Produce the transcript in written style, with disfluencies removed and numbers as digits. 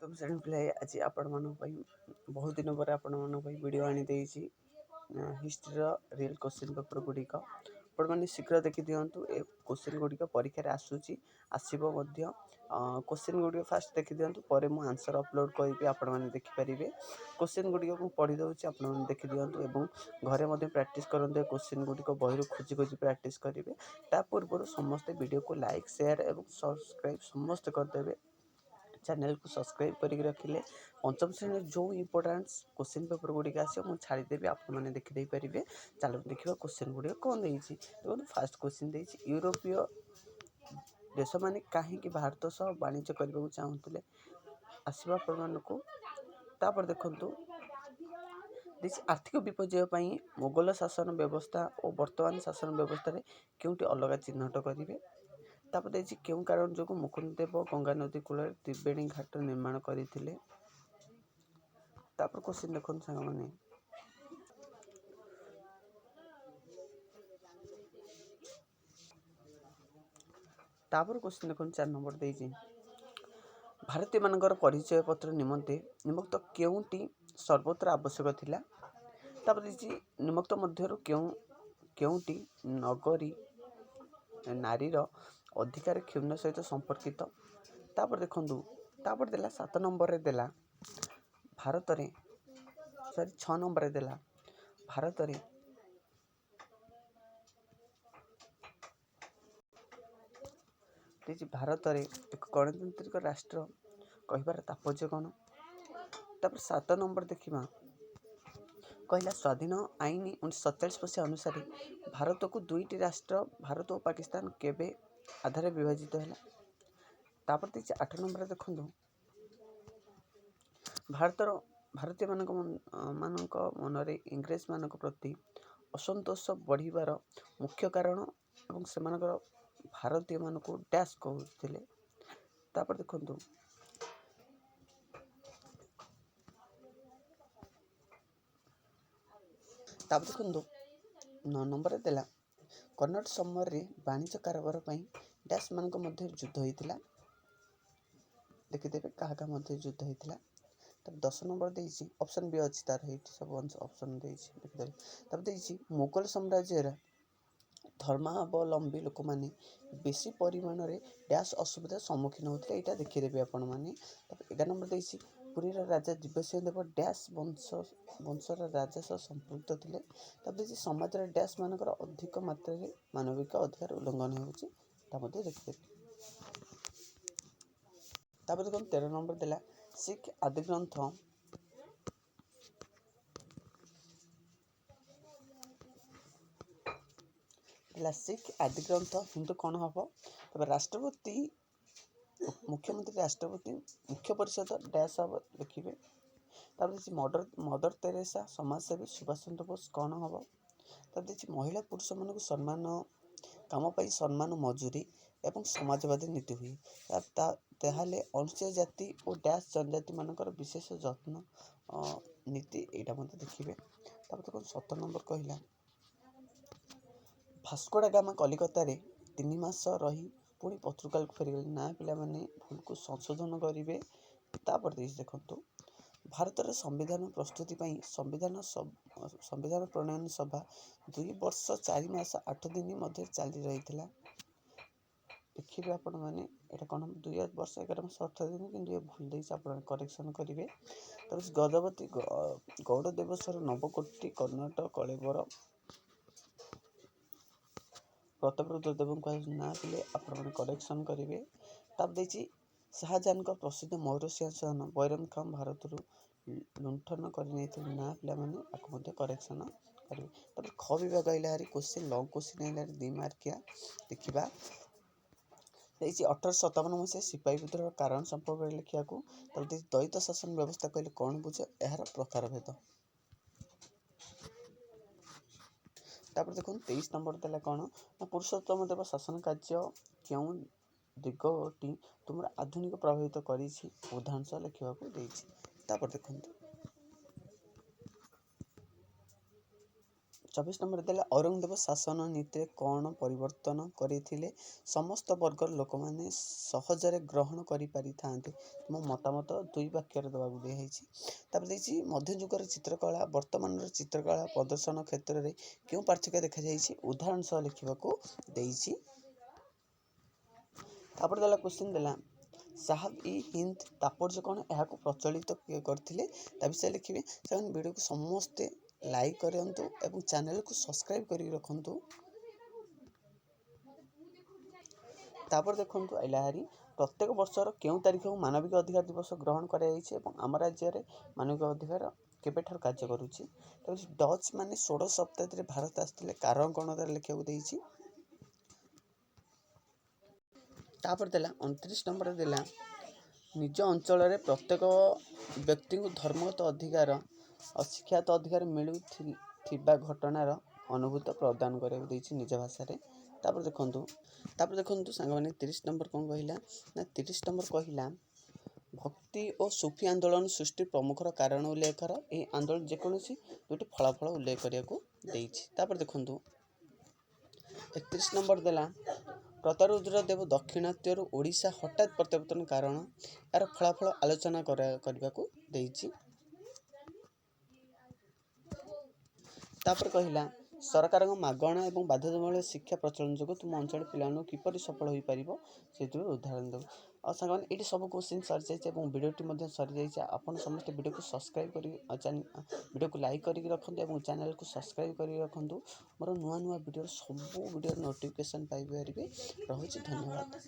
ସପ୍ତମ ଶ୍ରେଣୀ ପିଲାଏ, ଆଜି ଆପଣମାନଙ୍କ ପାଇଁ ବହୁତ ଦିନ ପରେ ଆପଣମାନଙ୍କ ପାଇଁ ଭିଡ଼ିଓ ଆଣିଦେଇଛି ହିଷ୍ଟ୍ରିର ରିଏଲ୍ କୋଶ୍ଚିନ୍ ପେପର୍ ଗୁଡ଼ିକ। ଆପଣମାନେ ଶୀଘ୍ର ଦେଖିଦିଅନ୍ତୁ, ଏ କୋଶ୍ଚିନ୍ ଗୁଡ଼ିକ ପରୀକ୍ଷାରେ ଆସୁଛି, ଆସିବ ମଧ୍ୟ। କୋଶ୍ଚିନ୍ ଗୁଡ଼ିକ ଫାଷ୍ଟ ଦେଖିଦିଅନ୍ତୁ, ପରେ ମୁଁ ଆନ୍ସର୍ ଅପଲୋଡ଼ କରିବି, ଆପଣମାନେ ଦେଖିପାରିବେ। କୋଶ୍ଚିନ୍ ଗୁଡ଼ିକ ମୁଁ ପଢ଼ି ଦେଉଛି, ଆପଣମାନେ ଦେଖିଦିଅନ୍ତୁ ଏବଂ ଘରେ ମଧ୍ୟ ପ୍ରାକ୍ଟିସ୍ କରନ୍ତୁ। ଏ କୋଶ୍ଚିନ୍ ଗୁଡ଼ିକ ବହିରୁ ଖୋଜି ଖୋଜି ପ୍ରାକ୍ଟିସ୍ କରିବେ। ତା ପୂର୍ବରୁ ସମସ୍ତେ ଭିଡ଼ିଓକୁ ଲାଇକ୍, ସେୟାର ଏବଂ ସବସ୍କ୍ରାଇବ୍ ସମସ୍ତେ କରିଦେବେ। ଚ୍ୟାନେଲକୁ ସବସ୍କ୍ରାଇବ୍ କରିକି ରଖିଲେ ପଞ୍ଚମ ଶ୍ରେଣୀର ଯେଉଁ ଇମ୍ପୋର୍ଟାନ୍ସ କୋଶ୍ଚିନ୍ ପେପର୍ ଗୁଡ଼ିକ ଆସିବ, ମୁଁ ଛାଡ଼ିଦେବି, ଆପଣମାନେ ଦେଖିଦେଇପାରିବେ। ଚାଲନ୍ତୁ ଦେଖିବା କୋଶ୍ଚିନ୍ ଗୁଡ଼ିକ କ'ଣ ଦେଇଛି। ଦେଖନ୍ତୁ, ଫାଷ୍ଟ କୋଶ୍ଚିନ୍ ଦେଇଛି, ୟୁରୋପୀୟ ଦେଶମାନେ କାହିଁକି ଭାରତ ସହ ବାଣିଜ୍ୟ କରିବାକୁ ଚାହୁଁଥିଲେ? ଆସିବ ଆପଣମାନଙ୍କୁ। ତାପରେ ଦେଖନ୍ତୁ ଦେଇଛି, ଆର୍ଥିକ ବିପର୍ଯ୍ୟୟ ପାଇଁ ମୋଗଲ ଶାସନ ବ୍ୟବସ୍ଥା ଓ ବର୍ତ୍ତମାନ ଶାସନ ବ୍ୟବସ୍ଥାରେ କେଉଁଟି ଅଲଗା ଚିହ୍ନଟ କରିବେ। ତାପରେ ଦେଇଛି, କେଉଁ କାରଣ ଯୋଗୁଁ ମୁକୁନ୍ଦଦେବ ଗଙ୍ଗା ନଦୀ କୂଳରେ ତ୍ରିବେଣୀ ଘାଟ ନିର୍ମାଣ କରିଥିଲେ? ତାପରେ କୋଶ୍ଚିନ୍ ଦେଖନ୍ତୁ ସାଙ୍ଗମାନେ। ତାପରେ କୋଶ୍ଚିନ୍ ଦେଖନ୍ତୁ, 4 ନମ୍ବର ଦେଇଛି, ଭାରତୀୟମାନଙ୍କର ପରିଚୟ ପତ୍ର ନିମନ୍ତେ ନିମୋକ୍ତ କେଉଁଟି ସର୍ବତ୍ର ଆବଶ୍ୟକ ଥିଲା? ତାପରେ ଦେଇଛି, ନିମୋକ୍ତ ମଧ୍ୟରୁ କେଉଁ କେଉଁଟି ନଗରୀ ନାରୀର ଅଧିକାର କ୍ଷୁଣ୍ଣ ସହିତ ସମ୍ପର୍କିତ? ତାପରେ ଦେଖନ୍ତୁ, ତାପରେ ଦେଲା 7 ନମ୍ବରରେ ଦେଲା ଭାରତରେ, ସରି, 6 ନମ୍ବରରେ ଦେଲା ଭାରତରେ ଦେଇଛି, ଭାରତରେ ଏକ ଗଣତାନ୍ତ୍ରିକ ରାଷ୍ଟ୍ର କହିବାର ତାତ୍ପର୍ଯ୍ୟ କ'ଣ? ତାପରେ 7 ନମ୍ବର ଦେଖିବା, କହିଲା ସ୍ୱାଧୀନ ଆଇନ 1947 ମସିହା ଅନୁସାରେ ଭାରତକୁ ଦୁଇଟି ରାଷ୍ଟ୍ର ଭାରତ ଓ ପାକିସ୍ତାନ କେବେ ଆଧାରରେ ବିଭାଜିତ ହେଲା? ତାପରେ ଦେଇଛି 8 ନମ୍ବରରେ ଦେଖନ୍ତୁ, ଭାରତର ଭାରତୀୟମାନଙ୍କ ମାନଙ୍କ ମନରେ ଇଂରେଜମାନଙ୍କ ପ୍ରତି ଅସନ୍ତୋଷ ବଢ଼ିବାର ମୁଖ୍ୟ କାରଣ ଏବଂ ସେମାନଙ୍କର ଭାରତୀୟମାନଙ୍କୁ ଡ୍ୟାସ୍ କହୁଥିଲେ। ତାପରେ ଦେଖନ୍ତୁ, ତାପରେ ଦେଖନ୍ତୁ 9 ନମ୍ବରରେ ଦେଲା, କର୍ଣ୍ଣାଟକ ସମୟରେ ବାଣିଜ୍ୟ କାରବାର ପାଇଁ ଡ୍ୟାସ୍ ମାନଙ୍କ ମଧ୍ୟରେ ଯୁଦ୍ଧ ହୋଇଥିଲା। ଦେଖିଦେବେ କାହା କାହା ମଧ୍ୟରେ ଯୁଦ୍ଧ ହେଇଥିଲା। ତାପରେ 10 ନମ୍ବର ଦେଇଛି, ଅପସନ୍ ବି ଅଛି ତାର, ଏଇଠି ସବୁ ଅପସନ୍ ଦେଇଛି, ଦେଖିଦେବେ। ତାପରେ ଦେଇଛି, ମୋଗଲ ସାମ୍ରାଜ୍ୟର ଧର୍ମାବଲମ୍ବୀ ଲୋକମାନେ ବେଶୀ ପରିମାଣରେ ଡ୍ୟାସ୍ ଅସୁବିଧାର ସମ୍ମୁଖୀନ ହେଉଥିଲେ, ଏଇଟା ଦେଖିଦେବେ ଆପଣମାନେ। ତାପରେ 11 ନମ୍ବର ଦେଇଛି, ପୁରୀର ରାଜା ଦିବ୍ୟସିଂହ ଦେବ ଡ୍ୟାସ୍ ବଂଶର ରାଜା ସହ ସମ୍ପୃକ୍ତ ଥିଲେ। ତାପରେ ଦେଇଛି, ସମାଜରେ ଡ୍ୟାସ୍ ମାନଙ୍କର ଅଧିକ ମାତ୍ରାରେ ମାନବିକ ଅଧିକାର ଉଲ୍ଲଂଘନ ହେଉଛି, ତା ମଧ୍ୟ ଦେଖିଦେବେ। ତାପରେ ଦେଖନ୍ତୁ 13 ନମ୍ବର ଦେଲା, ଶିଖ ଆଦିଗ୍ରନ୍ଥ ହେଲା, ଶିଖ ଆଦିଗ୍ରନ୍ଥ ହିନ୍ଦୁ କ'ଣ ହେବ? ତାପରେ ରାଷ୍ଟ୍ରପତି, ମୁଖ୍ୟମନ୍ତ୍ରୀ, ରାଷ୍ଟ୍ରପତି, ମୁଖ୍ୟ ପରିଷଦ ଡ୍ୟାସ୍ ହେବ, ଲେଖିବେ। ତାପରେ ଦେଇଛି ମଦର ତେରେସା, ସମାଜସେବୀ ସୁଭାଷ ଚନ୍ଦ୍ର ବୋଷ କ'ଣ ହେବ? ତାପରେ ଦେଇଛି, ମହିଳା ପୁରୁଷମାନଙ୍କୁ ସମ୍ମାନ, କାମ ପାଇଁ ସମ୍ମାନ, ମଜୁରୀ ଏବଂ ସମାଜବାଦୀ ନୀତି ହୁଏ, ତାହେଲେ ଅନୁସୂଚିତ ଜାତି ଓ ଡ୍ୟାସ୍ ଜନଜାତିମାନଙ୍କର ବିଶେଷ ଯତ୍ନ ନୀତି, ଏଇଟା ମଧ୍ୟ ଦେଖିବେ। ତାପରେ ଦେଖନ୍ତୁ 17 ନମ୍ବର କହିଲା, ଭାସ୍କୋଡା ଗାମା କଲିକତାରେ 3 ମାସ ରହି ପୁଣି ପର୍ତ୍ତୁଗାଲକୁ ଫେରିଗଲେ। ନା ପିଲାମାନେ, ଭୁଲକୁ ସଂଶୋଧନ କରିବେ। ତାପରେ ଦେଇଛି ଦେଖନ୍ତୁ, ଭାରତର ସମ୍ବିଧାନ ପ୍ରସ୍ତୁତି ପାଇଁ ସମ୍ବିଧାନ ପ୍ରଣୟନ ସଭା 2 ବର୍ଷ 4 ମାସ 8 ଦିନ ମଧ୍ୟରେ ଚାଲି ରହିଥିଲା। ଦେଖିବେ ଆପଣମାନେ, ଏଇଟା କ'ଣ 2 ବର୍ଷ 11 ମାସ 8 ଦିନ, କିନ୍ତୁ ଏ ଭୁଲ ଦେଇଛି, ଆପଣମାନେ କରେକ୍ସନ୍ କରିବେ। ତାପରେ ଗଜପତି ଗୌଡ଼ ଦେବସ୍ୱର ନବକୋଟି କର୍ଣ୍ଣାଟକ କଳେବର ପ୍ରତାପରୁଦ୍ର ଦେବଙ୍କୁ ନାଁ ଥିଲେ, ଆପଣମାନେ କରେକ୍ସନ୍ କରିବେ। ତାପରେ ଦେଇଛି, ଶାହଜାହାନଙ୍କ ପ୍ରସିଦ୍ଧ ମୟୂର ସିଂହାସନ ବୈରମ ଖାଁ ଭାରତରୁ ଲୁଣ୍ଠନ କରି ନେଇଥିଲେ। ନା ପିଲାମାନେ, ଆକୁ ମଧ୍ୟ କରେକ୍ସନ୍ କରିବେ। ତାପରେ ଖ ବିଭାଗ ଆଇଲା ହାରି କୋଶ୍ଚିନ୍, ଲଙ୍ଗ କୋଶ୍ଚିନ୍ ଆଇଲା ହାରି 2 ମାର୍କିଆ। ଦେଖିବା ଦେଇଛି, 1857 ମସିହା ସିପାହୀ ବିଦ୍ରୋହର କାରଣ ସମ୍ପର୍କରେ ଲେଖିବାକୁ। ତାପରେ ଦେଇଛି, ଦୈତ ଶାସନ ବ୍ୟବସ୍ଥା କହିଲେ କ'ଣ ବୁଝ, ଏହାର ପ୍ରକାରଭେଦ। ତାପରେ ଦେଖନ୍ତୁ 23 ନମ୍ବର ଦେଲା କ'ଣ ନା, ପୁରୁଷୋତ୍ତମ ଦେବ ଶାସନ କାର୍ଯ୍ୟ କେଉଁ ଦିଗଟି ତୁମର ଆଧୁନିକ ପ୍ରଭାବିତ କରିଛି, ଉଦାହରଣ ସହ ଲେଖିବାକୁ ଦେଇଛି। ତାପରେ ଦେଖନ୍ତୁ 24 ନମ୍ବର ଦେଲା, ଔରଙ୍ଗଦେବ ଶାସନ ନୀତିରେ କ'ଣ ପରିବର୍ତ୍ତନ କରିଥିଲେ? ସମସ୍ତ ବର୍ଗର ଲୋକମାନେ ସହଜରେ ଗ୍ରହଣ କରିପାରିଥାନ୍ତେ। ତୁମ ମତାମତ 2 ବାକ୍ୟରେ ଦେବାକୁ ଦିଆହେଇଛି। ତାପରେ ଦେଇଛି, ମଧ୍ୟଯୁଗର ଚିତ୍ରକଳା ବର୍ତ୍ତମାନର ଚିତ୍ରକଳା ପ୍ରଦର୍ଶନ କ୍ଷେତ୍ରରେ କେଉଁ ପାର୍ଥକ୍ୟ ଦେଖାଯାଇଛି? ଉଦାହରଣ ସହ ଲେଖିବାକୁ ଦେଇଛି। ତାପରେ ଦେଲା କ୍ୱେଶ୍ଚିନ୍ ଦେଲା, ସାହାବ ଇ ହିନ୍ଦ ତାତ୍ପର୍ଯ୍ୟ କ'ଣ? ଏହାକୁ ପ୍ରଚଳିତ କିଏ କରିଥିଲେ, ତା ବିଷୟରେ ଲେଖିବେ। ସେମାନେ ଭିଡ଼ିଓକୁ ସମସ୍ତେ ଲାଇକ୍ କରନ୍ତୁ ଏବଂ ଚ୍ୟାନେଲକୁ ସବସ୍କ୍ରାଇବ୍ କରିକି ରଖନ୍ତୁ। ତାପରେ ଦେଖନ୍ତୁ ଆଇଲା ହାରି, ପ୍ରତ୍ୟେକ ବର୍ଷର କେଉଁ ତାରିଖକୁ ମାନବିକ ଅଧିକାର ଦିବସ ଗ୍ରହଣ କରାଯାଇଛି ଏବଂ ଆମ ରାଜ୍ୟରେ ମାନବିକ ଅଧିକାର କେବେଠାରୁ କାର୍ଯ୍ୟ କରୁଛି? ତାପରେ ଡଚ୍ ମାନେ ଷୋଡ଼ଶ ଶତାବ୍ଦୀରେ ଭାରତ ଆସିଥିଲେ, କାରଣ କ'ଣ ତାର ଲେଖିବାକୁ ଦେଇଛି। ତାପରେ ଦେଲା 29 ନମ୍ବରରେ ଦେଲା, ନିଜ ଅଞ୍ଚଳରେ ପ୍ରତ୍ୟେକ ବ୍ୟକ୍ତିଙ୍କୁ ଧର୍ମଗତ ଅଧିକାର ଆଉ ଶିକ୍ଷାଗତ ଅଧିକାର ମିଳୁଥିବା ଘଟଣାର ଅନୁଭୂତ ପ୍ରଦାନ କରିବାକୁ ଦେଇଛି ନିଜ ଭାଷାରେ। ତାପରେ ଦେଖନ୍ତୁ ସାଙ୍ଗମାନେ, 30 ନମ୍ବର କ'ଣ କହିଲା ନା, 30 ନମ୍ବର କହିଲା, ଭକ୍ତି ଓ ସୁଫି ଆନ୍ଦୋଳନ ସୃଷ୍ଟି ପ୍ରମୁଖର କାରଣ ଉଲ୍ଲେଖ କର। ଏହି ଆନ୍ଦୋଳନ ଯେକୌଣସି 2ଟି ଫଳାଫଳ ଉଲ୍ଲେଖ କରିବାକୁ ଦେଇଛି। ତାପରେ ଦେଖନ୍ତୁ 31 ନମ୍ବର ଦେଲା, ପ୍ରତାରୁଦ୍ର ଦେବ ଦକ୍ଷିଣାତ୍ୟରୁ ଓଡ଼ିଶା ହଠାତ୍ ପ୍ରତ୍ୟାବର୍ତ୍ତନ କାରଣ, ଏହାର ଫଳାଫଳ ଆଲୋଚନା କରିବାକୁ ଦେଇଛି। ତାପରେ କହିଲା, ସରକାରଙ୍କ ମାଗଣା ଏବଂ ବାଧ୍ୟତାମୂଳକ ଶିକ୍ଷା ପ୍ରଚଳନ ଯୋଗୁଁ ତୁମ ଅଞ୍ଚଳ ପିଲାମାନଙ୍କୁ କିପରି ସଫଳ ହୋଇପାରିବ, ସେଥିରୁ ଉଦାହରଣ ଦେବ। ଆଉ ସାଙ୍ଗମାନେ, ଏଇଠି ସବୁ କୋଶ୍ଚିନ୍ ସରିଯାଇଛି ଏବଂ ଭିଡ଼ିଓଟି ମଧ୍ୟ ସରିଯାଇଛି। ଆପଣ ସମସ୍ତେ ଭିଡ଼ିଓକୁ ସବସ୍କ୍ରାଇବ୍ କରି, ଭିଡ଼ିଓକୁ ଲାଇକ୍ କରିକି ରଖନ୍ତୁ ଏବଂ ଚ୍ୟାନେଲକୁ ସବସ୍କ୍ରାଇବ୍ କରିକି ରଖନ୍ତୁ। ମୋର ନୂଆ ନୂଆ ଭିଡ଼ିଓର ସବୁ ଭିଡ଼ିଓର ନୋଟିଫିକେସନ୍ ପାଇପାରିବେ। ରହୁଛି, ଧନ୍ୟବାଦ।